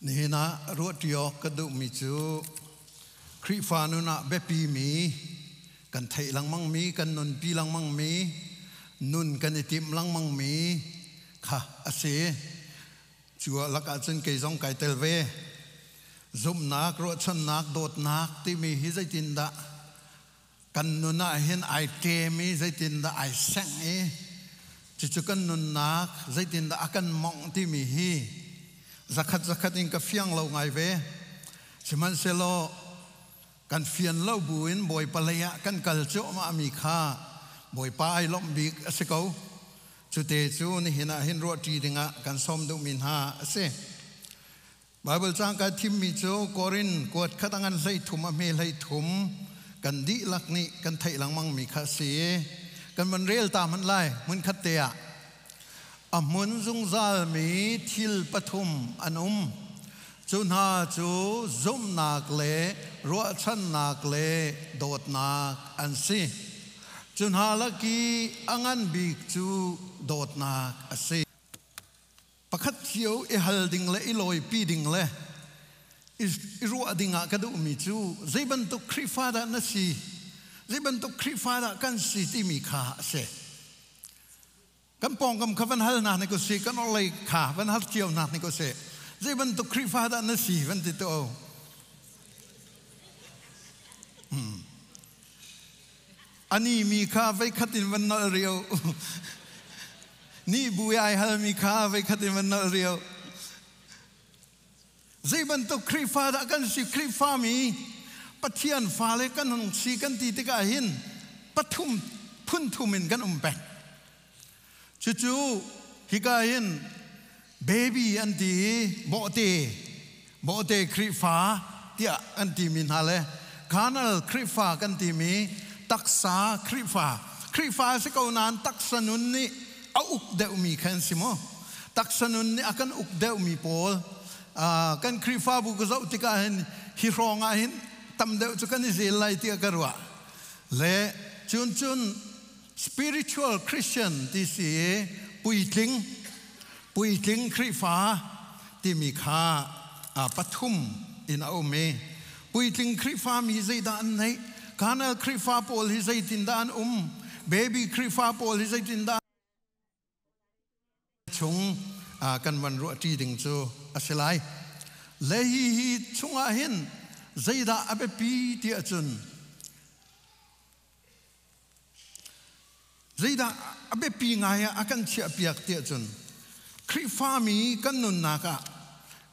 Nihin ah ruahṭi awk ka duhmi cu Khrihfa nun ah biapimi kan theih lengmangmi, kan nunpi lengmangmi, nun kan i timh lengmangmi kha a si. Cu lakah cun kei zong kai tel ve. Zumhnak, ruahchannak, dawtnak timi hi zeitindah kan nun ah hin ai ṭem i zeitindah ai sengh i cucu kan nunnak zeitindah a kan mongh timi hi zakhat zakhat in ka fiang lo ngai ve. Sihmanhsehlaw kan fian lo buin Bawipa lei ah kan kal cuahmah mi kha Bawipa ai lawmh bik a si ko. Cute cu nihin ah hin ruahṭi dingah kan sawm duhmi hna a si. Baibal caang kai thimmi cu Korin kuat khat a ngan 13 a hme 13 kan dihlak nih kan theih lengmangmi kha a si. Kan van rel ta hmanh lai hmunkhat te ah. A hmun zungzalmi thil pathum an um. Cu hna cu zumhnak le ruahchannak le dawtnak an si. Cu hna lak i a ngan bik cu dawtnak a si. Pakhat cio i hal ding le i lawipi ding le i ruah ding ah ka duhmi cu zei bantuk Khrihfa dah na si, zei bantuk Khrihfa dah kan si timi kha a si. Kan pawngkam kha van hal hna hnik usih, kan orhlei kha van hal cio hna hnik usih. Zei bantuk Khrihfa dah na si van ti tu. Ani mi kha veikhat in van nolh rio. Ni bu i ai halmi kha veikhat in van nolh rio. Zei bantuk Khrihfa dah kan si? Khrihfa mi Pathian fale kan hung si kan ti tikah hin pathum phun thum in kan um peng. Cucu hika hin baby an ti i bawhte, bawhte Khrihfa tiah an timi hna le carnal Khrihfa kan timi taksa Khrihfa. Khrihfa a si ko nain taksa nun nih a uk deuhmi kha an si maw? Taksa nun nih a kan uk deuhmi pawl kan Khrihfabu ka zoh tikah hin hi hrawng ah hin tam deuh cu kan i zel lai tiah ka ruah. Le cun cun spiritual Christian ti si i puitling puitling Khrihfa timi kha pathum in a um i puitling Khrihfa mi zeidah an neih? Carnal Khrihfa pawl hi zeitindah an um? Baby Khrihfa pawl hi zeitindah chung kan van ruahṭi ding cu a si lai. Le hi hi chungah hin zeidah a biapi ti ahcun zeidah a biapi ngai ah a kan chiahpiak ti ahcun Khrihfami kan nunnak ah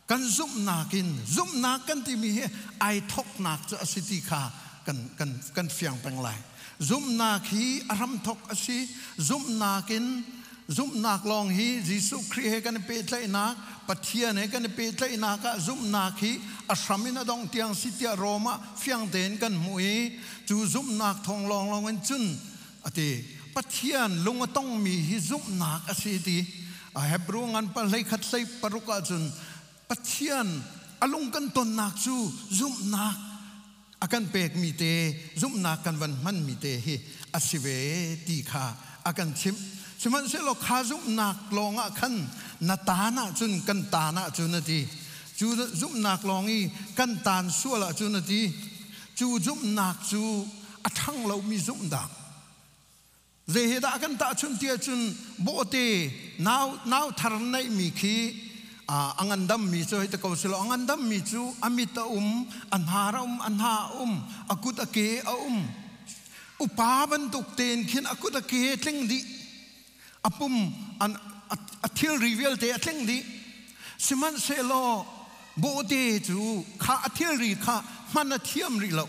kan zumhnak in zumhnak kan timi hi ai thoknak cu a si ti kha kan kan kan fiang peng lai. Zumhnak hi a hramthok a si. Zumhnak in zumhnak lawng hi Jesuh Khrih he kan i pehtlaihnak, Pathian he kan i pehtlaihnak ah zumhnak hi a hram in a dongh tiang si tiah Rom ah fiang tein kan hmuh i cu zumhnak thawng lawnglawng in cun a ti. Pathian lung a tongmi hi zumhnak a si ti. Hebrew ngan pa 11 hlei paruk ahcun Pathian a lung kan tonnak cu zumhnak a kan pekmi te, zumhnak kan van hmanmi te hi a si ve ti kha a kan chimh. Sihmanhsehlaw kha zumhnak lawng ah khan na taan ahcun kan taan ahcun a ti. Cu zumhnak lawng i kan taan sual ahcun a ti. Cu zumhnak cu a ṭhang lomi zumhnak. Zei he dah kan tahchunh ti ahcun bawhte nau nau thar neihmi khi a ngandammi cu hei ti ko silo a ngandammi cu a mit a um, a hnar a um, a hna a um, a kut a ke a um. Upa bantuk tein khin a kut a ke tling dih. A pum an a thilri vialte a tling dih. Sihmanhsehlaw bawhte cu kha a thilri kha hman a thiam rih lo.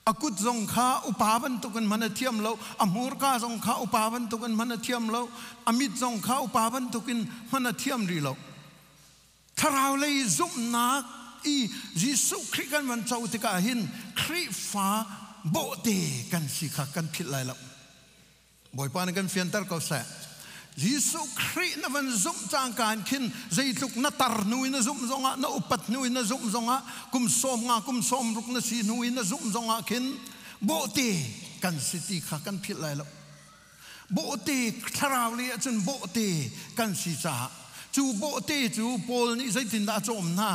A kut zong kha upa bantukin hman a thiam lo, a hmurka zong kha upa bantukin hman a thiam lo, a mit zong kha upa bantukin hman a thiam rih lo. Thlarau lei zumhnak i Jesuh Khrih kan van co tikah hin Khrihfa bawhte kan si kha kan philh lai lo. Bawipa nih kan fianter ko seh. Jesuh Khrih na van zumh cangka in khin zeitluk na tar hnu in na zumh zongah, na upat hnu in na zumh zongah, kum 50 kum 60 na si hnu in na zumh zongah khin bawhte kan si ti kha kan philh lai lo. Bawhte thlarau lei ahcun bawhte kan si caah. Cu bawhte cu Paul nih zeitindah a cawm hna?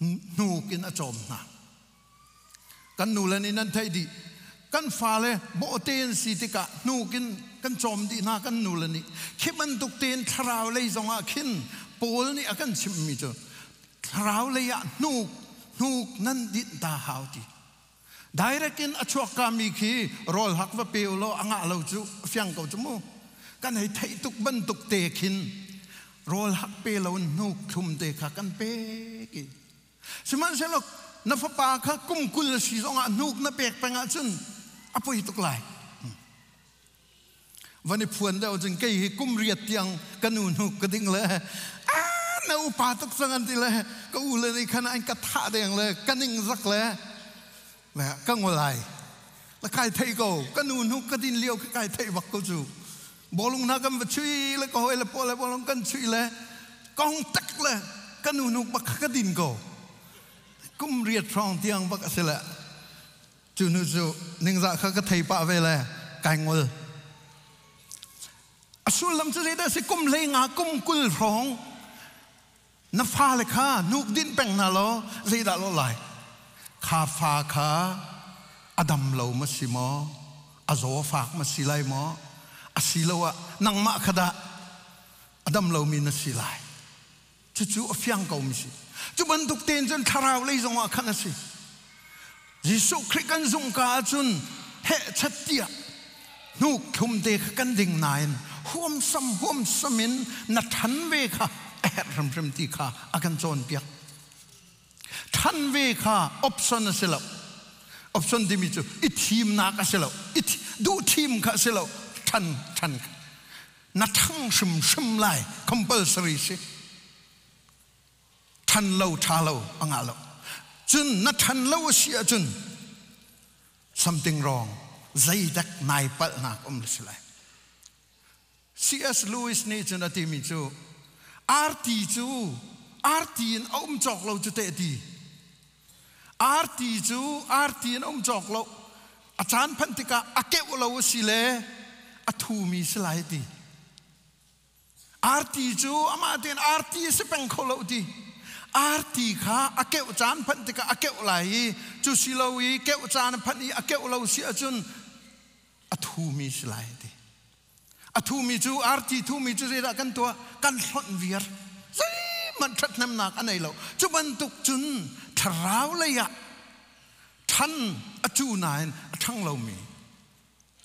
Hnuk in a cawm hna. Kan nule nih nan theih dih. Kan fale bawhte an si tikah hnuk in kan cawm dih hna kan nule nih. Khi bantuk tein thlarau lei zongah khin Paul nih a kan chimhmi cu thlarau lei ah hnuk hnuk nan dinh ta hau ti. Direct in a chuak kami khi rawl hak va pe law a ngah lo cu fiang ko cu mu. Kan hei theih tuk bantuk te khin rawl hak pe lo in hnuk thlum te kha kan pek i Sihmanhsehlaw na fapa kha kum 20 a si zongah hnuk na pek peng ahcun a poi tuk lai. Van i phuan deuh cun kei hi kum 8 tiang ka nu hnuk ka ding le na upa tuk cang an ti le ka u le nih khan an ka thah deng le ka ning zak le ka ngol ai. La kai thei ko ka nu hnuk ka din lio kai thei bak ko cu. Bawlung hna kan va chui le ka hawi le pawl le bawlung kan chui le kong tak le ka nu hnuk bak kha ka din ko. Kum 8 hrawng tiang bak a si le cu nu cu ningzah kha ka thei pah ve le kai ngol. A sullam cu zeidah si kum 15 kum 20 hrawng na fale kha hnuk dinh peng hna law zeidah lo lai kha fa kha a dam lo ma si maw a zaw fak ma si lai maw asiloah nangmah kha dah a dam lomi na si lai cucu a fiang ko mi si cu bantuk tein cun thlarau lei zongah khan a si Jesuh Khrih kan zumh ka ahcun hehchat tiah hnuk thlum te kha kan ding nain huamsam huamsam in na ṭhan ve kha a herh hrimhrim ti kha a kan cawnpiak. Ṭhan ve kha option a si lo. Option timi cu i thimnak a si lo. I duh thim kha a si lo. Ṭhan ṭhan na ṭhang hrimhrim lai compulsory si. Ṭhan lo ṭha lo a ngah lo. Cun na ṭhan lo a si ahcun something wrong zeidek nai palhnak um si lai. C.S. Lewis nih cun a timi cu arti cu arti in a um cawk lo cu teh ti. Arti cu arti in a um cawk lo. A caan phanh tikah a keuh lo a si le a thumi si lai ti. Arti cu amah tein arti a si peng kho lo ti. Arti kha a keuh caan phanh tikah a keuh lai i cu si lo i keuh caan a phanh i a keuh lo si ahcun a thumi si lai ti. A thumi cu arti thumi cu zeidah kan tuah? Kan hlonh viar. Zeihmanh ṭhathnemnak a nei lo. Cu bantuk cun thlarau lei ah ṭhan a cu nain a ṭhang lomi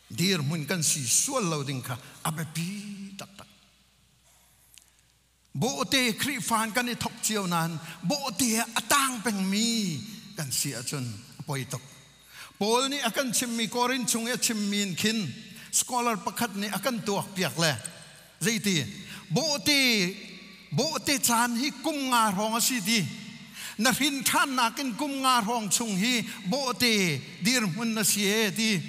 dirhmun kan si sual lo ding kha a biapi taktak. Bawhte Khrihfa kan i thok cio nain bawhte ah a tang pengmi kan si ahcun a poi tuk. Paul nih a kan chimmi Korin chung i a chimmi in khin scholar pakhat nih a kan tuak piak le zeiti bawhte bawhte caan hi kum 5 hrawng a si ti na hrin ṭhannak in kum 5 hrawng chung hi bawhte dirhmun na si e ti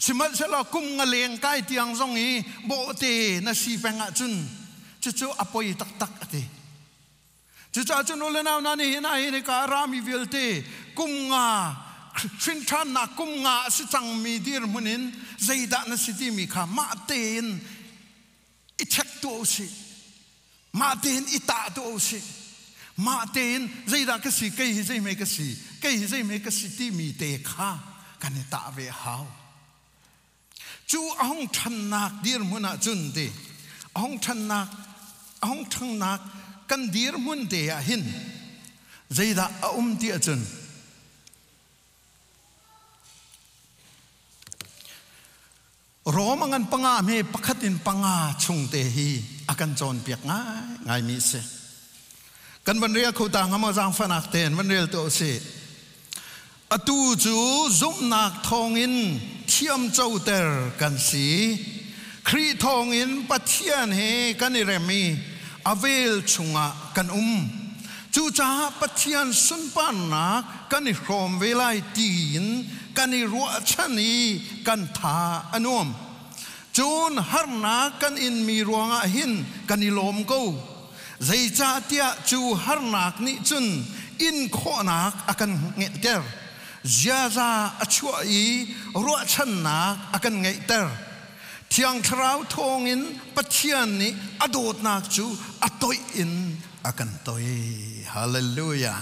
sihmanhsehlaw kum 5 leng kai tiang zong i bawhte na si peng ahcun cucu a poi taktak a ti. Cucaah cun u le nau hna nihin ah hin hika a rami vialte kum 5 hrin ṭhannak kum 5 a si cangmi dirhmun in zeidah na si timi kha mah tein i check tuah u sih. Mah tein i tah tuah u sih. Mah tein zeidah ka si, kei hi zeihme ka si, kei hi zeihme ka si timi te kha kan i tah ve a hau. Cu a hung ṭhannak dirhmun ah cun ti a hung ṭhannak a hung ṭhangnak kan dirhmun te ah hin zeidah a um ti ahcun Rom a ngan panga hme pakhat in panga chung te hi a kan cawnpiak ngai ngaimi a si. Kan van rel kho ta hnga maw zaangfahnak tein van rel tuah usih. Atu cu zumhnak thawngin thiamcoter kan si. Khrih thawngin Pathian he kan i rem i a vel chungah kan um. Cucaah Pathian sunparnak kan i hrawm ve lai tiin kan i ruahchan i kan tha a nuam. Cun harnak kan inmi ruangah hin kan i lawm ko. Zeicahtiah cu harnak nih cun in khawhnak a kan ngeihter, ziaza a chuah i ruahchannak a kan ngeihter. Thiang Thlarau thawngin Pathian nih a dawtnak cu a toih in a kan toih. Hallelujah.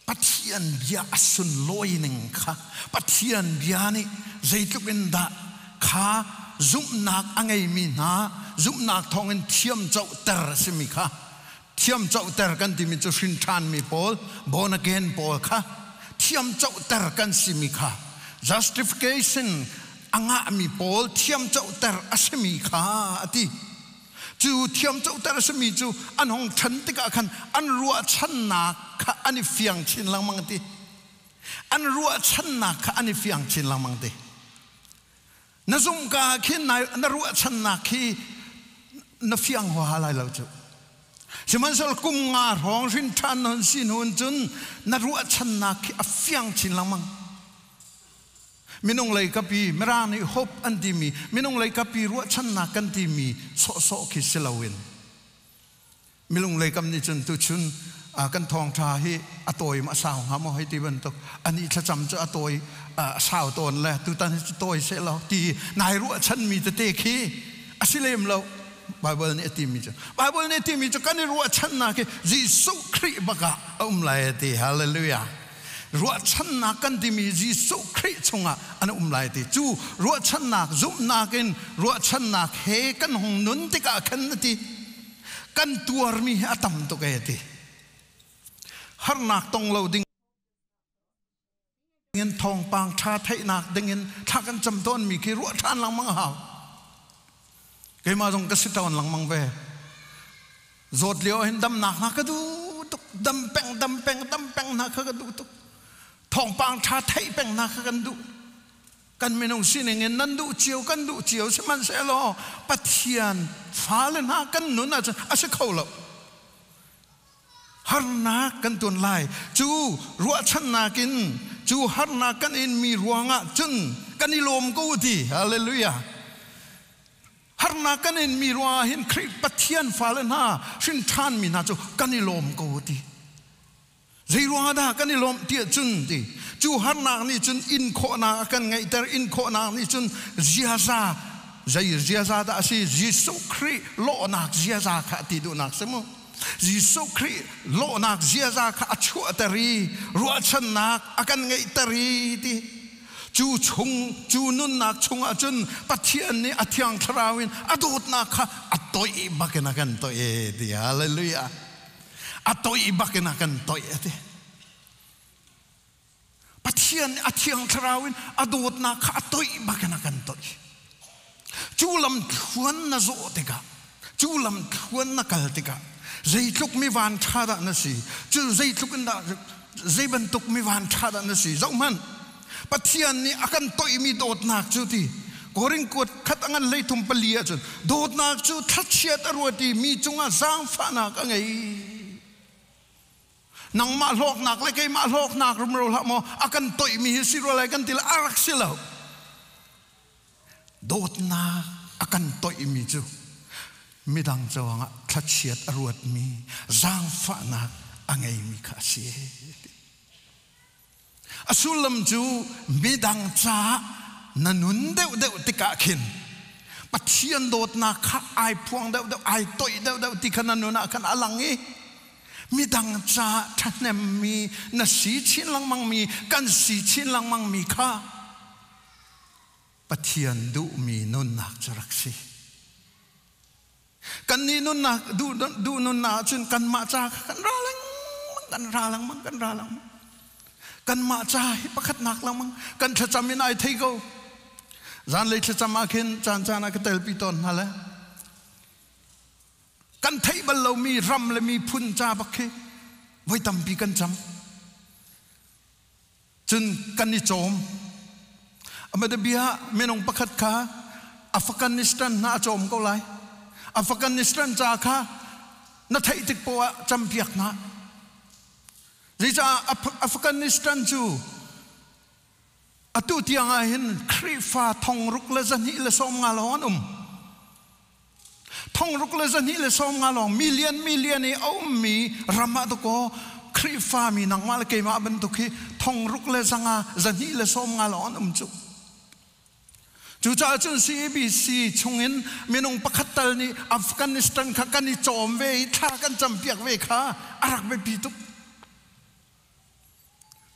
Pathian bia a sunlawi ning kha Pathian bia nih zeitluk in dah kha zumhnak a ngeimi hna zumhnak thawngin thiamcohter a simi kha thiamcohter kan timi cu hrin ṭhanmi pawl born again pawl kha thiamcohter kan simi kha justification a ngahmi pawl thiamcohter a simi kha a ti. Cu thiamcohter a simi cu an hung ṭhan tikah khan an ruahchannak kha an i fiang chin lengmang ti. An ruahchannak kha an i fiang chin lengmang ti. Na zumhka khin na ruahchannak khi na fiang huaha lai lo cu. Sihmanhsehlaw kum nga hrawng hrin ṭhan na hun si hnu in cun na ruahchannak khi a fiang chin lengmang. Minung lei kapi Mirang nih hope an timi minung lei kapi ruahchannak kan timi sawhsawh khi si loin minung lei kam nih cun tuchun kan thawngṭha hi a tawi ma a sau hnga maw hei ti bantuk ani thlacam cu a tawi a sau tawn le tutan hi cu tawi seh law ti nai ruahchanmi tete khi a si lem lo. Bible nih a timi cu Bible nih a timi cu kan i ruahchannak hi Jesuh Khrih bak ah a um lai a ti. Hallelujah. Ruahchannak kan timi Jesuh Khrih chungah an um lai ti cu ruahchannak zumhnak in ruahchannak he kan hung nun tikah khan a ti kan tuarmi hi a tam tuk e ti. Harnak tong lo ding in thawngpang ṭha theihnak dingin thla kan cam tawnmi khi ruah ṭhan lengmang a hau. Keimah zong ka si tawn lengmang ve. Zawt lio hin damnak hna ka duh tuk. Dam peng, dam peng, dam peng hna kha ka duh tuk. Thawngpang ṭha theih peng hna kha kan duh. Kan minung sining in nan duh cio, kan duh cio sihmanhsehlaw Pathian fale hna kan nun ahcun a si kho lo. Harnak kan tuan lai. Cu ruahchannak in cu harnak kan inmi ruangah cun kan i lawm ko ti. Hallelujah. Harnak kan inmi ruangah hin Khrih Pathian fale hna hrin ṭhanmi hna cu kan i lawm ko ti. Zei ruangah dah kan i lawmh ti ahcun ti cu harnak nih cun in khawhnak a kan ngeihter. In khawhnak nih cun ziaza zei ziaza dah a si? Jesuh Khrih lawhnak ziaza kha ti duhnak si mu. Jesuh Khrih lawhnak ziaza kha a chuahter i ruahchannak a kan ngeihter i ti cu chung cu nunnak chungah cun Pathian nih a Thiang Thlarau in a dawtnak kha a toih bakin a kan toih e ti. Hallelujah. A toih bakin a kan toih a ti. Pathian nih a Thiang Thlarau in a dawtnak kha a toih bakin a kan toih. Cu lam thluan na zawh tikah, cu lam thluan na kal tikah, zeitluk mi van ṭha dah na si, cu zeitluk in dah zei bantuk mi van ṭha dah na si, zohhmanh. Pathian nih a kan toihmi dawtnak cu ti Korin kuat khat a ngan hleithum pali ahcun dawtnak cu thlachiat a ruat i mi cungah zaangfahnak a ngei. Nangmah hlawknak le keimah hlawknak rumro hlah maw a kan toihmi hi si rua lai kan ti le a rak si lo. Dawtnak a kan toihmi cu midang cawangah thlachiat a ruatmi zaangfahnak a ngeimi kha a si. A sullam cu midang caah na nun deuhdeuh tikah khin Pathian dawtnak kha ai phuang deuhdeuh, ai toih deuhdeuh ti kha na nun ah khan a lang i midang caah ṭhahnemmi na si chin lengmangmi, kan si chin lengmangmi kha Pathian duhmi nunnak cu rak si. Kannih nunnak duh, duh nunnak ahcun kanmah ca kha kan ra lengmang, kan ra lengmang, kan ra lengmang. Kanmah ca hi pakhatnak lengmang kan thlacam in ai thei ko. Zanlei thlacam ah khin caan caan ah ka telpi tawn hna le kan theih bal lomi ram le miphun ca bak khi voi tampi kan cam. Cun kan i cawm. Amadabia minung pakhat kha Afghanistan hna a cawm ko lai. Afghanistan ca kha na theih tik poah ah campiak hna. Zeicah Afghanistan cu atu tiang ah hin Khrihfa thong ruk le zahnih le sawm nga lawng an um. Thong ruk le zahnih le sawm nga lawng million million i a ummi ram ah dakaw Khrihfa mi nangmah le keimah bantuk hi thong ruk le zanga 290 lawng an um cu. Cucaah cun CABC chungin minung pakhat tal nih Afghanistan kha kan i cawm ve i thla kan campiak ve kha a rak biapi tuk.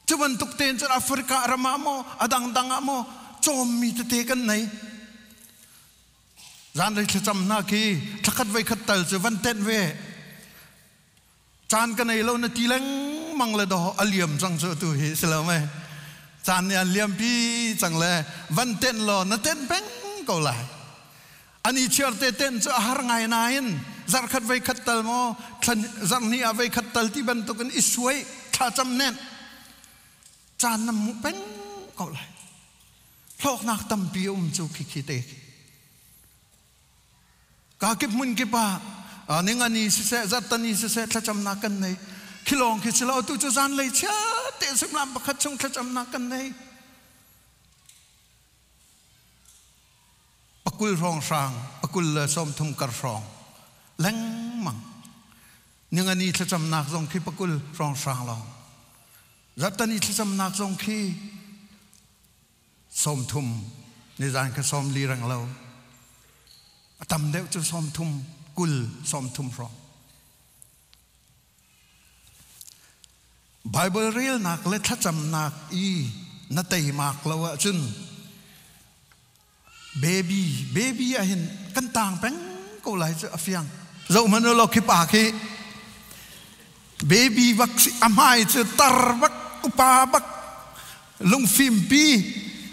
Cu bantuk tein cun Africa ram ah maw a dangdang ah maw cawmmi tete kan nei. Zanlei thlacam hna khi thlakhat voikhat tal cu van tenh ve. Caan ka nei lo na ti lengmang le dawh a liam cang cu atu hi si lo mei. Caan nih an liampi cang le van tenh law na tenh peng ko lai. Ani chiar te tenh cu a har ngai nain zarkhat voikhat tal maw zarhnih ah voikhat tal ti bantukin i suai thlacam nen caan na hmuh peng ko lai. Hlawknak tampi a um cu khikhi te. Ka kip hmun kip ah ningani siseh zarhtani siseh thlacamnak kan nei. Khi lawng khi si lo tu cu zanlei chia te suimilam pakhat chung thlacamnak kan nei. Pakul hrawng hrang, pakul le 30 kar hrawng lengmang. Ningani thlacamnak zong khi pakul hrawng hrang lawng. Zarhtani thlacamnak zong khi 30 nizan kha 40 reng lo a tam deuh cu 30 kul 30 hrawng. Bible relnak le thlacamnak i na teimak lo ahcun baby baby ah hin kan tang peng ko lai cu a fiang. Zoh hmanh u law khi pa khi baby bak si a hmai cu tar bak upa bak lungfimpi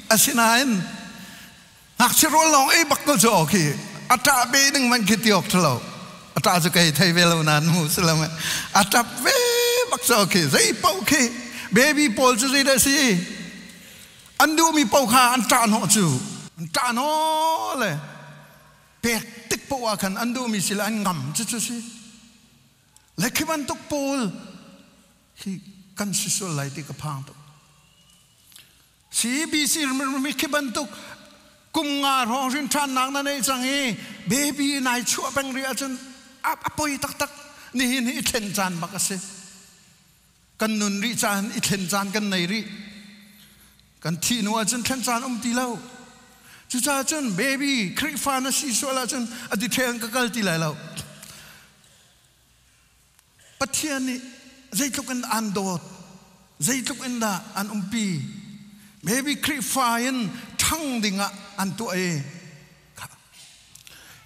asinain ngakchia rawl lawng ei bak ko cu aw khi a ṭah ve ding man khi ti awk ṭhalo a ṭah cu kei thei ve lo nain mu si lo a ṭap ve bak cu aw khi zei paoh khi baby pawl cu zei dah si an duhmi paoh kha an ṭah hnawh cu an ṭah hnawh le pek tik paoh ah khan an duhmi si le an ngam cu cu si le khi bantuk pawl hi kan si sual lai ti ka phang tuk. CBC mi khi bantuk kum nga hrawng hrin ṭhannak na nei cang i baby nai chuah peng rih ahcun a poi taktak. Nihin hi i thlen caan bak a si. Kan nun rih caan i thlen caan kan nei rih. Kan thih hnu ahcun thlen caan um ti lo. Cucaah cun baby Khrihfa na si sual ahcun a detail ka kal ti lai lo. Pathian nih zeitluk in an dawt, zeitluk in dah an umpi. Maybe Khrihfa in ṭhang dingah an tuah i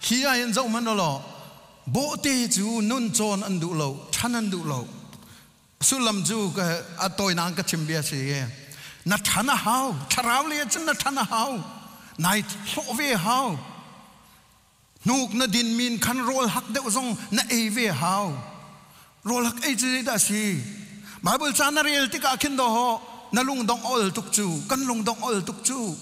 hi ah hin zoh hmanh law bawhte cu nun cawn an duh lo, ṭhan an duh lo. Sullam cu a tawinak ka chim bia si i na ṭhan a hau, thlarau lei ah cun na ṭhan a hau, nai hlawh ve hau. Hnuk na din min khan rawl hak deuh zong na ei ve hau. Rawl hak ei cu zeidah a si? Bible ca na rel tikah khin dawh na lungdong ol tuk cu, kan lungdong ol tuk cu.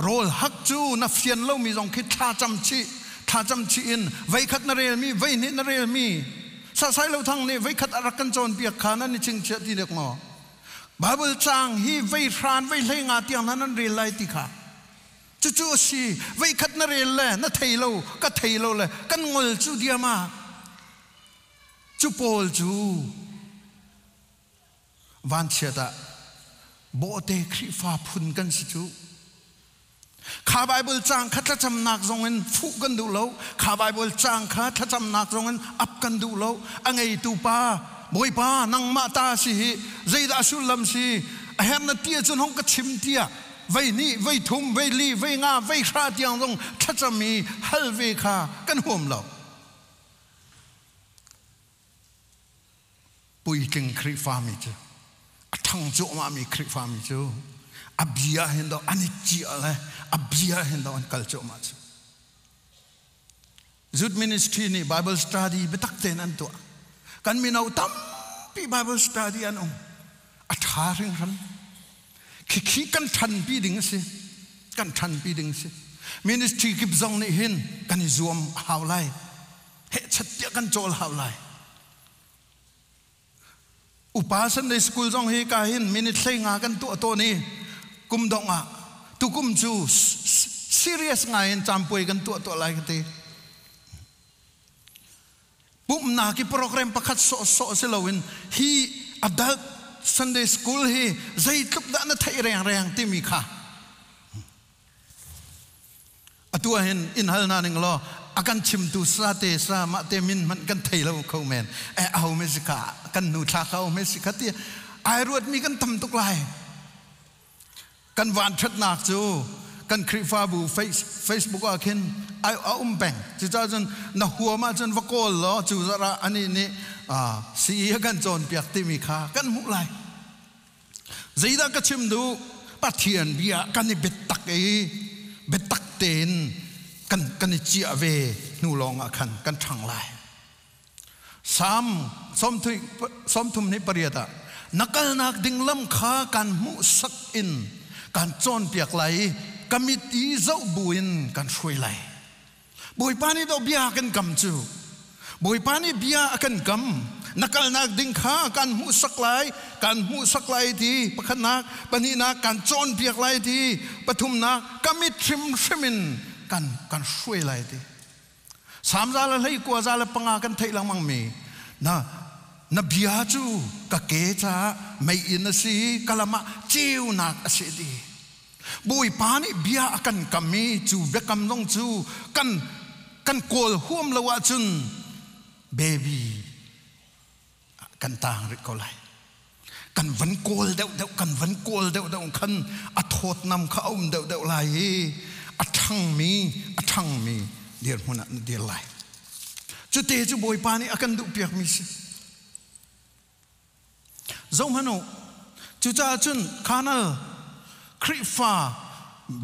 Rawl hak cu na fian lomi zong khi thla cam chih, thla cam chih in veikhat na relmi, veihnih na relmi. Sasai lo thang nih veikhat a rak kan cawnpiak kha nan i chingchiah ti dek maw? Bible caang hi vei hran, vei hlei nga tiang hna nan rel lai ti kha. Cucu a si, veikhat na rel le na thei lo, ka thei lo le kan ngol cu diam ah. Cu pawl cu vanchiat ah bawhte Khrihfa phun kan si cu. Kha Bible caang kha thlacamnak zong in fuh kan duh lo. Kha Bible caang kha thlacamnak zong in ap kan duh lo. A ngeitu pa, Bawipa, nangmah ta si hi, zeidah sullam si? A herh na ti ahcun hong ka chim tiah vei hnih, vei thum, vei li, vei nga, vei hra tiang zong thlacam i hal ve kha kan huam lo. Puitling Khrihfami cu a ṭhang cuahmahmi Khrihfami cu a bia hin do an i ciah le a bia hin do an kal cuahmah cu. Youth ministry nih Bible study biatak tein an tuah. Kan mino tampi Bible study an um. A ṭha hringhran. Khikhi kan ṭhanpi ding a si. Kan ṭhanpi ding a si. Ministry kip zong nih hin kan i zuam a hau lai. Hehchat tiah kan cawl hau lai. Upa Sunday school zong hi ka hin minute 15 kan tuah tawn i kum dongh ah tukum cu serious ngai in campuai kan tuah tuah lai ka ti. Pumhnak i program pakhat sawhsawh si loin hi adult Sunday school hi zeitluk dah na theih rengreng timi kha. Atu ah hin in hal hna ning law a kan chimtu sa te sa mah te min hmanh kan thei lo kho men. Eh aho me si kha kan nu thla kha me si kha ti ai ruat mi kan tam tuk lai. Kan van ṭhatnak cu kan Khrihfabu Facebook ah khin a um peng. Cucaah cun na huam ahcun va kawl law cu zarh ah anih nih CE a kan cawnpiak timi kha kan hmuh lai. Zeidah ka chim duh? Pathian bia kan i biatak i biatak tein kan i ciah ve hnu lawng ah khan kan ṭhang lai. Salm 38 ah na kalnak ding lam kha kan hmuhsak in kan cawnpiak lai i ka mit i zoh buin kan hruai lai. Bawipa nih do bia kan kam cu. Bawipa nih bia a kan kam. Na kalnak ding kha kan hmuhsak lai, kan hmuhsak lai ti pakhatnak, pahnihnak kan cawnpiak lai ti, pathumnak ka mit hrimhrim in kan kan hruai lai ti. Salm za le hlei kua za le panga kan theih lengmang mi na na bia cu ka ke caah meiinn a si ka lam ah ceunak a si ti. Bawipa nih bia a kan kam i cu biakam zong cu kan kan kawl huam lo ahcun baby kan taang rih ko lai. Kan van kawl deuhdeuh kan van kawl deuhdeuh khan a thawtnam kha a um deuhdeuh lai i a ṭhangmi a ṭhangmi dirhmun ah na dir lai. Cute cu Bawipa nih a kan duhpiakmi si. Zohhmanh u, cucaah cun khanal Khrihfa,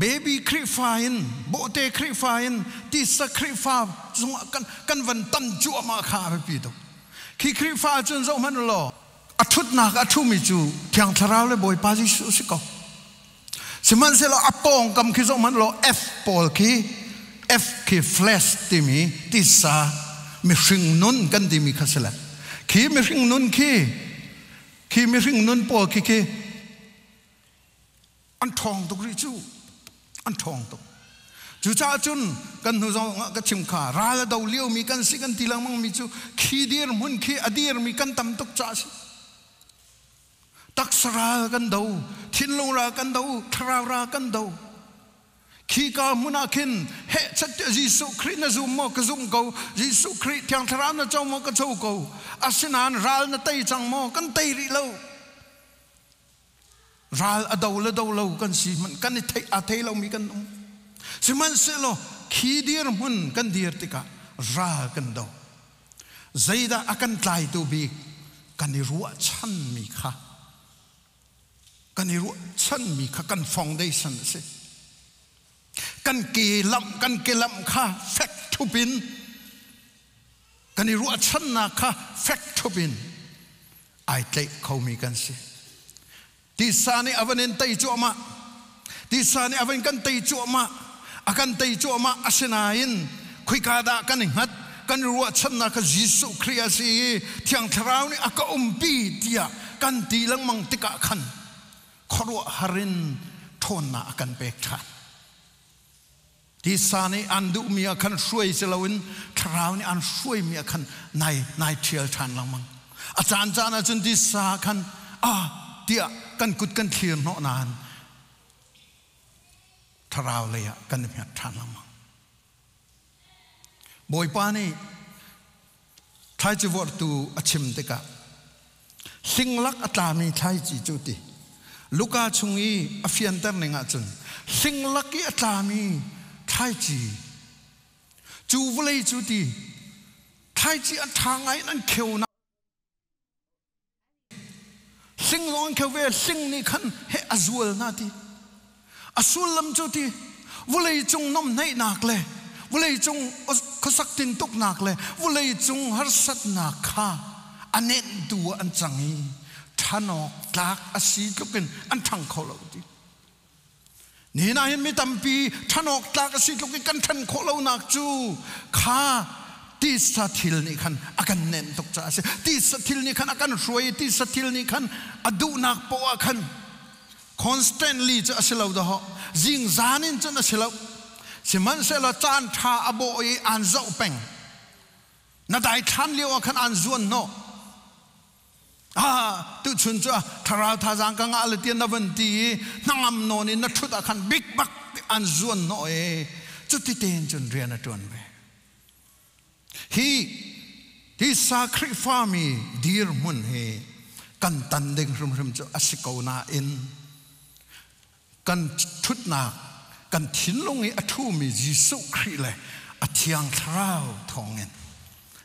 baby Khrihfa in, bawhte Khrihfa in, tisa Khrihfa zongah kan, kan van tan cuahmah kha a biapi tuk. Khi Khrihfa cun zohhmanh u law, a ṭhutnak a ṭhumi cu Thiang Thlarau le Bawipa Jesuh si ko. Sihmanhsehlaw a pawngkam khi zohhmanh law F pawl khi F khi flesh timi tisa mihring nun kan timi kha si le khi mihring nun khi khi mihring nun pawl khi khi an ṭhawng tuk rih cu an ṭhawng tuk. Cucaah cun kan hnu zong ah ka chim kha ral a do liomi kan si kan ti lengmang mi cu khi dirhmun khi a dirmi kan tam tuk caah a si. Taksa ral kan do, thinlung ral kan do, thlarau ral kan do. Khi ka hmun ah khin heh chat Jesuh Khrih na zum maw ka zum ko, Jesuh Khrih Thiang Thlarau na co maw ka co ko. Asinain ral na tei cang maw kan tei rih lo. Ral a do le do lo kan si hmanh kan i theih a thei lomi kan um. Sihmanhsehlaw khi dirhmun kan dir tikah ral kan do. Zeidah a kan tlaitu bik kan i ruahchanmi kha kan i ruahchanmi kha kan foundation a si. Kan ke lamh kan ke lamh kha fek thup in kan i ruahchannak kha fek thup in ai tlaih khomi kan si. Tisa nih a van in tei cuahmah. Tisa nih a van kan tei cuahmah. A kan tei cuahmah. Asinain khoika dah kan i hngat? Kan ruahchannak kha Jesuh Khrih a si i Thiang Thlarau nih a ka umpi tiah kan ti lengmang tikah khan khuaruahhar in ṭhawnnak a kan pek ṭhan. Tisa nih an duhmi ah khan hruai si loin thlarau nih an hruaimi ah khan nai nai ṭhial ṭhan lengmang. A caan caan ah cun tisa khan ah tiah kan kut kan thlir hnawh nain thlarau lei ah kan i hmet ṭhan lengmang. Bawipa nih thlaici vorhtu a chim tikah hlinglak a tlami thlaici cu ti Luka chung i a fianter ning ahcun hlinglak i a tlami thlaici cu vawlei cu ti thlaici a ṭha ngai in an kheu na Hling zong an kheu ve, hling nih khan he a zual hna ti. A sullam cu ti vawlei cung nomhnaihnak le vawlei cung khuasak tintuknak le vawlei cung harsatnak kha a nenhtu ah an cang i ṭhan awk tlak a si tluk in an ṭhang kho lo ti. Nihin ah hin mi tampi ṭhan awk tlak a si tluk i kan ṭhan khawh lonak cu kha tisa thil nih khan a kan nenh tuk caah a si. Tisa thil nih khan a kan hruai i tisa thil nih khan a duhnak poah khan constantly cu a si lo dahawh zingzan in cun a si lo. Sihmanhsehlaw caan ṭha a bawh i aan zoh peng. Na daithlan lio ah khan aan zuan hnawh. Ah, tuchun cu thlarau thazaang ka ngah le tiah na van ti i hnangam nawn in na ṭhut ah khan bik bak an zuan hnawh i Cuti tein cun rian a ṭuan ve. Hi tisa Khrihfami dirhmun hi kan tan ding hrimhrim cu a si ko nain kan ṭhutnak kan thinlung i a ṭhumi Jesuh Khrih le a Thiang Thlarau thawngin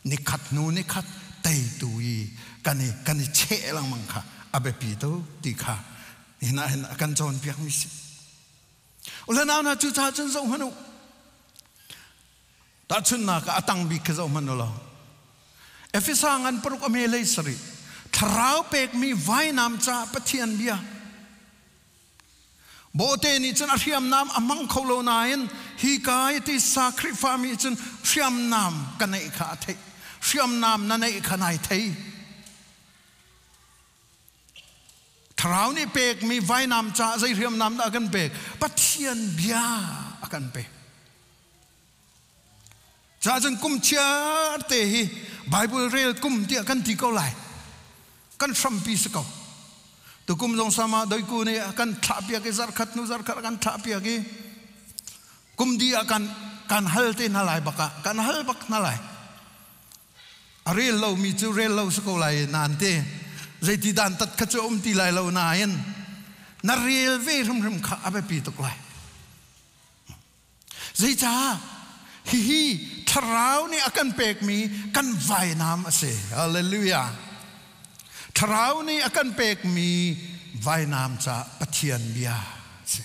nikhat hnu nikhat teitu i kan i kan i cheh lengmang kha a biapi tuk ti kha hin ah hin a kan cawnpiakmi si. Ule nau hna cucaah cun zoh hmanh u. Tahchunhnak ah a tang bik khi zoh hmanh u law. Efesa ngan paruk a me lei sarih thlarau pekmi vainam ca Pathian bia Bawhte nih cun a hriamnam a hmang kho lo nain hi ka i tisa Khrihfami cun hriamnam ka neih kha a theih. Hriamnam na neih kha nai thei. Thlarau nih pekmi vainam caah zei hriamnam dah a kan pek? Pathian bia a kan pek. Ca cun kum chiar te hi Bible rel kum tiah kan ti ko lai. Kan hrampi si ko. Tukum zong sama doiku nih a kan thlah piak i zarkhat hnu zarkhat a kan thlah piak i kum di ah kan kan hal te hna lai bak ah kan hal bak hna lai. A rel lomi cu rel lo si ko lai nain te zeiti dan tat kha cu um ti lai lo nain na rel ve hrimhrim kha a biapi tuk lai. Zeicah? Hihi Thlarau nih a kan pekmi kan vainam a si. Hallelujah. Thlarau nih a kan pekmi vainam ca Pathian bia a si.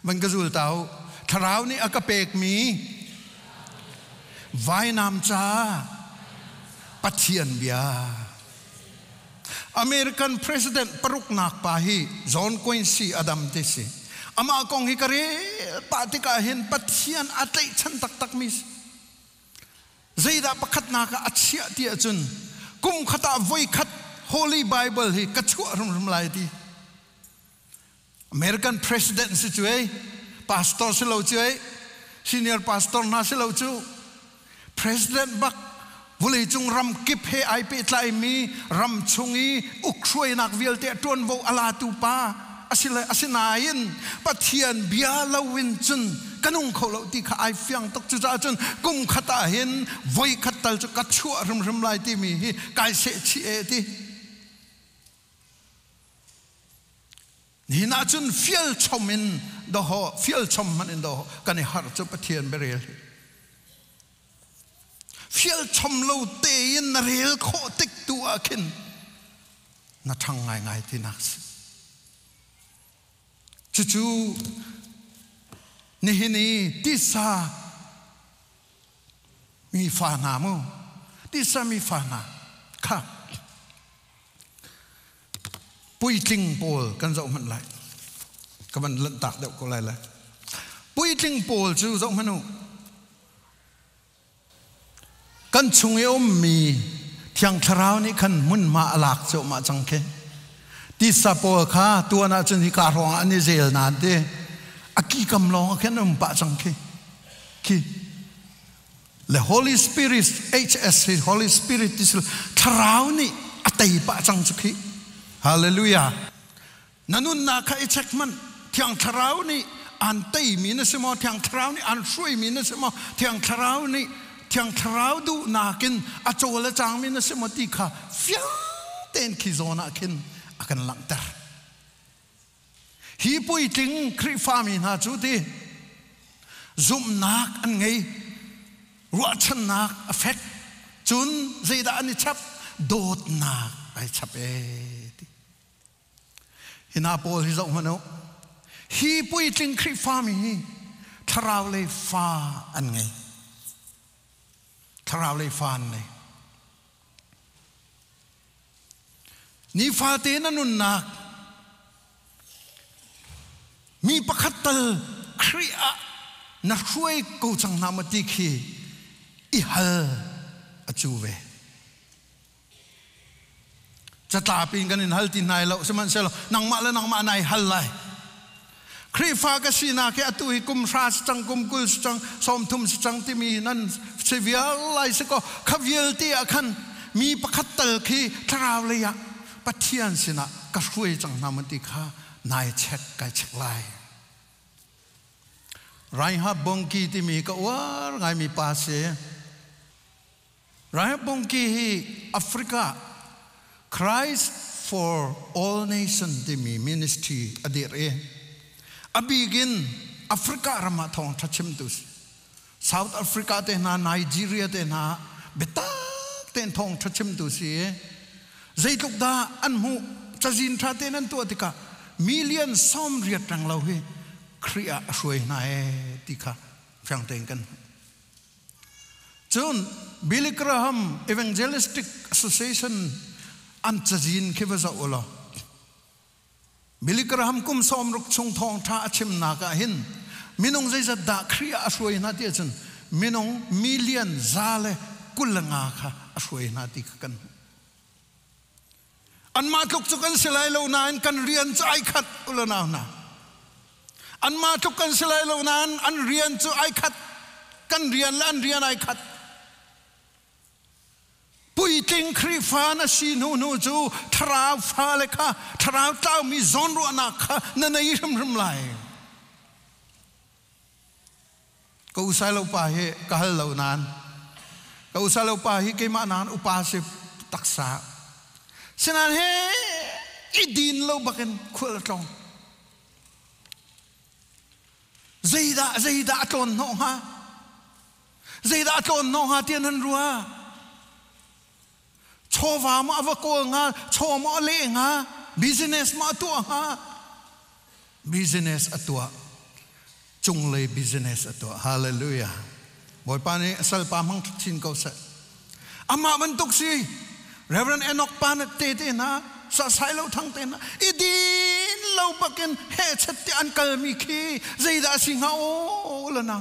Van ka zul ta u. Thlarau nih a ka pekmi vainam ca Pathian bia. American President paruknak pa hi John Quincy Adam ti si. Amah kong hi ka rel pah tikah hin Pathian a tlaihchan taktakmi si. Zeidah pakhatnak ah a chiah ti ahcun kum khat ah voikhat Holy Bible hi ka chuah hrimhrim lai ti. American President si cu ei, pastor si lo cu ei, senior pastor hna si lo cu, president bak vawleicung ram kip he ai pehtlaimi ram chung i ukhruainak vialte a ṭuanvo a latu pa asile asinain Pathian bia loin cun ka nung kho lo ti kha ai fiang tuk. Cucaah cun kum khat ah hin voi khat tal cu ka chuah hrimhrim lai timi hi kai sehchih e ti. Nihin ah cun fial chom in dawhawh fial chom hmanh in dawhawh kan i harh cu Pathian biarel hi. Fial chom lo tein na rel khawh tik tu ah khin na ṭhang ngaingai tinak si. Cucu nihin i tisa mi fa hna mu tisa mi fa hna kha Puitling pawl kan zoh hmanh lai. Ka van lanhtak deuh ko lai le. Puitling pawl cu zoh hmanh u. Kan chung i ummi Thiang Thlarau nih khan hmunhma a lak cuahmah cang khi. Tisa pawl kha tuan ahcun hika hrawng ah an i zel nain ti a kikam lawng ah khin an um pah cang khi. Khi le Holy Spirit HS hi Holy Spirit ti thlarau nih a tei pah cang cu khi. Hallelujah. Na nunnak kha i check hmanh. Thiang Thlarau nih aan teimi na si maw? Thiang Thlarau nih aan hruaimi na si maw? Thiang Thlarau nih Thiang Thlarau duhnak in a cawl a cangmi na si maw ti kha fiang tein khi zawn ah khin a kan langhter. Hi puitling Khrihfami hna cu ti zumhnak an ngei, ruahchannak a fek, cun zeidah an i chap? Dawtnak ai chap ee ti. Hi hna pawl hi zoh hmanh u. Hi puitling Khrihfami hi thlarau lei fa an ngei. Thlarau lei fa an ngei. Nifate na nunnak mi pakhat tal Khrih ah na hruai ko cang hna maw ti khi i hal a cu ve. Catlap in kan in hal ti hna lo sihmanhsehlaw nangmah le nangmah nai hal lai. Khrihfa ka sinak hi atu hi kum hra si cang, kum 20 si cang, 30 si cang timi nan si vial lai si kaw kha vialte ah khan mi pakhat tal khi thlarau lei ah Pathian sinah ka hruai cang hna maw ti kha nai check kai check lai. Reinhard Bonnke timi ka uar ngaimi pa si. Reinhard Bonnke hi Africa Christ for All Nation timi ministry a dir i a bik in Africa ram ah thawngṭha chimtu si. South Africa te hna, Nigeria te hna biatak tein thawngṭha chimtu si i zeitluk dah an hmuh cazin ṭha tein an tuah tikah million 80 reng lo hi Khrih ah a hruai hna ee ti kha fiang tein kan hmuh. Cun Billy Graham Evangelistic Association an cazin khi va zoh u law Billy Graham kum 60 chung thawngṭha a chimnak ah hin minung zeizat dah Khrih ah a hruai hna ti ahcun minung million 125 kha a hruai hna ti kha kan hmuh. Anmah tluk cu kan si lai lo nain kan rian cu ai khat u nau hna. Anmah tluk kan si lai lo nain an rian cu ai khat. Kan rian le an rian ai khat. Puitling Khrihfa na si hnu hnu cu thlarau fale kha thlarau tlaumi zawnruahnak kha na nei hrimhrim lai. Ka usai lo pa hi ka hal lo nain ka usai lo pa hi keimah nain upa si taksa. Sinain he i din lo bakin khual a tlong. Zeidah zeidah a tlawn hnawh hnga? Zeidah a tlawn hnawh hnga tiah nan ruah? Chawva maw a va kawl hnga, chaw maw a leh hnga, business maw a tuah hnga? Business a tuah. Cunglei business a tuah. Hallelujah. Bawipa nih a salpa hmang chin ko seh. Amah bantuk si Reverend Enoch pa na te te hna sasai lo thang te hna i din lo bakin he chet te an kalmi khi zeidah a si hnga o la na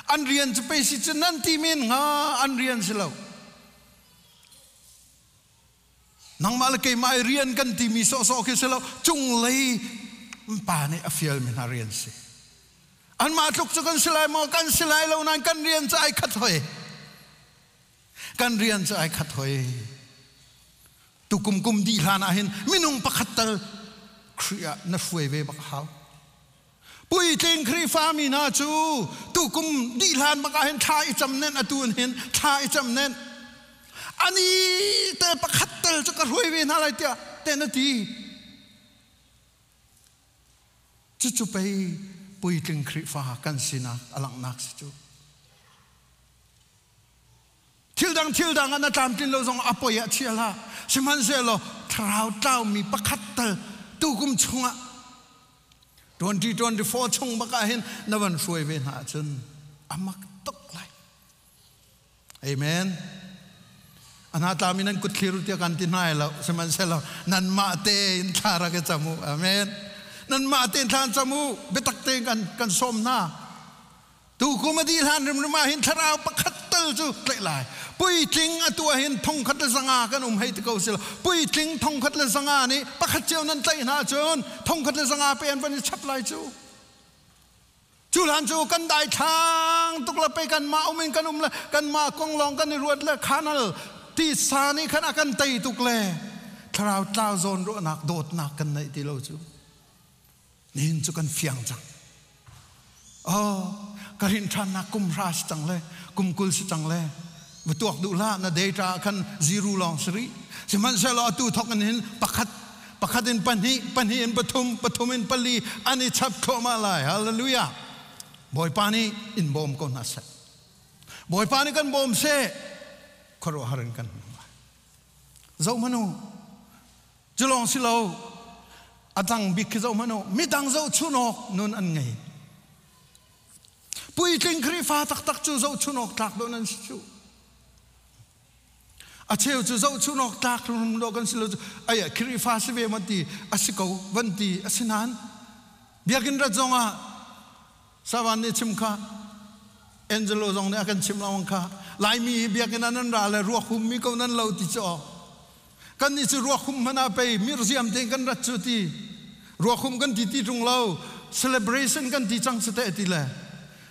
an rian cu pei si cu nan ti men hnga an rian si lo nangmah le keimah i rian kan timi sawhsawh khi si lo cunglei pa nih a fialmi hna rian si anmah tluk cu kan si lai maw kan si lai lo nain kan rian cu ai khat hoi kan rian cu ai khat hoi tukum kum dih hlan ah hin minung pakhat tal Khrih ah na hruai ve bak hau Puitling Khrihfami hna cu tukum dih hlan bak ah hin thla i cam nen atu in hin thla i cam nen ani te pakhat tel cu ka hruai ve hna lai tiah te na ti cucu pei puitling Khrihfa kan sinak a langhnak si cu Thil dang thil dang ah na tlamtlin lo zong a poi ah chia hlah. Sihmanhsehlaw thlarau tlaumi pakhat tal tukum chungah 2024 chung bak ah hin na van hruai ve hna ahcun a mak tuk lai. Amen. A hna tlami nan kut thlir tiah kan ti hna lo. Sihmanhsehlaw nanmah tein thla rak i cam u. Amen. Nanmah tein thla an cam u. Biatak tein kan kan sawm hna. Tukum a dih hlan rimrim ah hin thlarau pakhat tal cu tlaih lai. Puitling atu ah hin 1005 kan um hei ti ko si lo. Puitling 1005 nih pakhat cio nan tlaih hna cun 1005 pe an van i chap lai cu. Cu hlan cu kan daithlang tuk le pei kan mah um in kan um le kan mah kong lawng kan i ruat le khanal tisa nih khan a kan tei tuk le thlarau tlau zawn ruahnak dawtnak kan neih ti lo cu. Nihin cu kan fiang cang. Oh, ka rin ṭhannak kum hra si cang le kum 20 si cang le va tuak duh hlah na data ah khan zero lawng si rih. Sihmanhsehlaw atu thawk in hin pakhat pakhat in pahnih, pahnih in pathum, pathum in pali an i chap thluahmah lai. Hallelujah. Bawipa nih in bawm ko hna seh. Bawipa nih kan bawm seh. Khuaruahhar in kan hmu lai. Zoh hmanh u. Cu lawng si lo, a dang bik khi zoh hmanh u, midang zohchun awk nun an ngei. Puitling Khrihfa taktak cu zohchun awk tlak dawh nan si cu. A cheu cu zohchun awk tlak rum dawh kan si lo cu, ai Khrihfa si ve maw ti a si ko van ti a si nain biakinn rat zong ah Savan nih chim kha Angelo zong nih a kan chim lawng kha Laimi hi biakinn ah nan ra le ruak hummi ko nan lo ti cu aw Kannih cu ruakhum hmanh ah pei mirziam tein kan rat cu ti. Ruakhum kan ti ti ṭung lo. Celebration kan ti cang si teh ti le.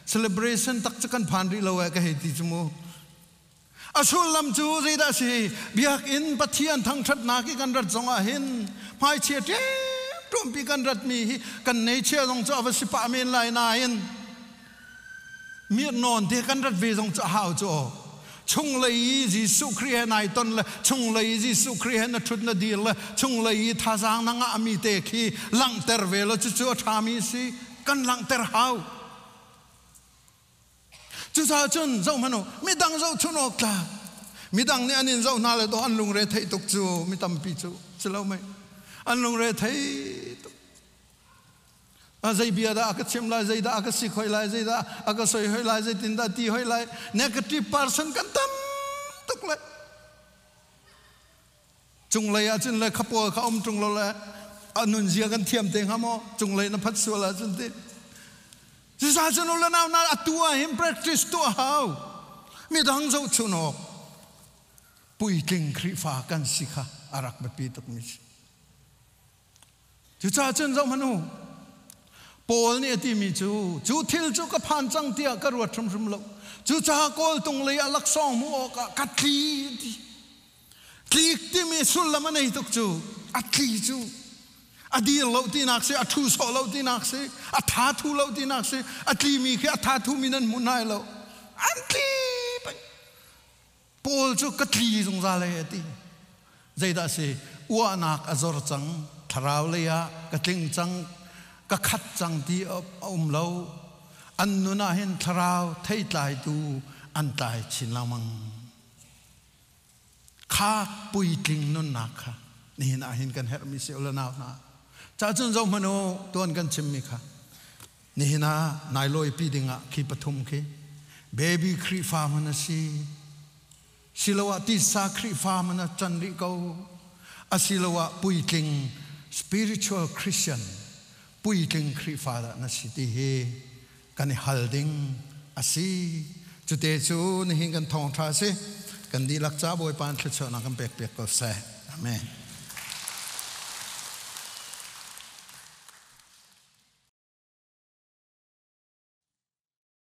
Celebration tak cu kan phan rih lo eh ka hei ti cu mu. A sullam cu zeidah si? Biakinn Pathian thangṭhatnak i kan rat zong ah hin hmaichia ṭemṭuampi kan ratmi hi kan nei chia zong cu a va si pah men lai nain. Mir nawn te kan rat ve zong cu a hau cu aw. Chunglei i Jesuh Khrih he nai ton le chunglei i Jesuh Khrih he na ṭhut na dir le chunglei i thazaang na ngahmi te khi langhter ve law cucu a ṭhami si. Kan langhter hau. Cucaah cun zohhmanh u, midang zohchun awk tlak. Midang nih an in zoh hna le dawh an lungre theih tuk cu mi tampi cu si lo mei. An lungre thei tuk. A zei bia dah a ka chim lai, zei dah a ka sik hoi lai, zei dah a ka soi hoi lai, zeitin dah ti hoi lai. Negative person kan tam tuk le. Cunglei ah cun le kha pawl kha um ṭung lo le a nunzia kan thiam te hnga maw? Cunglei na phat sual ahcun ti. Cucaah cun u le nau na atu ah hin practice tuah hau. Midang zohchun awk puitling Khrihfa kan si kha a rak biapi tukmi si. Cucaah cun zohhmanh u, Paul nih a timi cu, cu thil cu ka phan cang tiah ka ruat hrimhrim lo. Cucaah kawltung lei ah laksawng hmuh awkah ka tli ti. Tlik timi sullam a nei tuk cu, a tli cu a dir lo tinak si, a ṭhu sawh lo tinak si, a tha thu lo tinak si, a tlimi khi a tha thumi nan hmu hna lo. An tli peng. Paul cu ka tli zungzal e a ti. Zeidah si uahnak a zor cang, thlarau lei ah ka tling cang, ka khat cang ti a um lo. An nun ah hin thlarau theitlaitu an tlai chin lengmang. Kha puitling nunnak kha nihin ah hin kan herhmi si ula nau hna. Ca cun zoh hmanh u tuan kan chimmi kha. Nihin ah nai lawipi dingah khi pathum khi baby Khrihfa hman a si siloah tisa Khrihfa hman a can rih ko asiloah puitling spiritual Christian puitling Khrihfa dah na si ti hi kan i hal ding a si. Cute cu nihin kan thawngṭha a si. Kan dihlak ca Bawipa in thluachuahnak kan pek piak ko seh. Amen.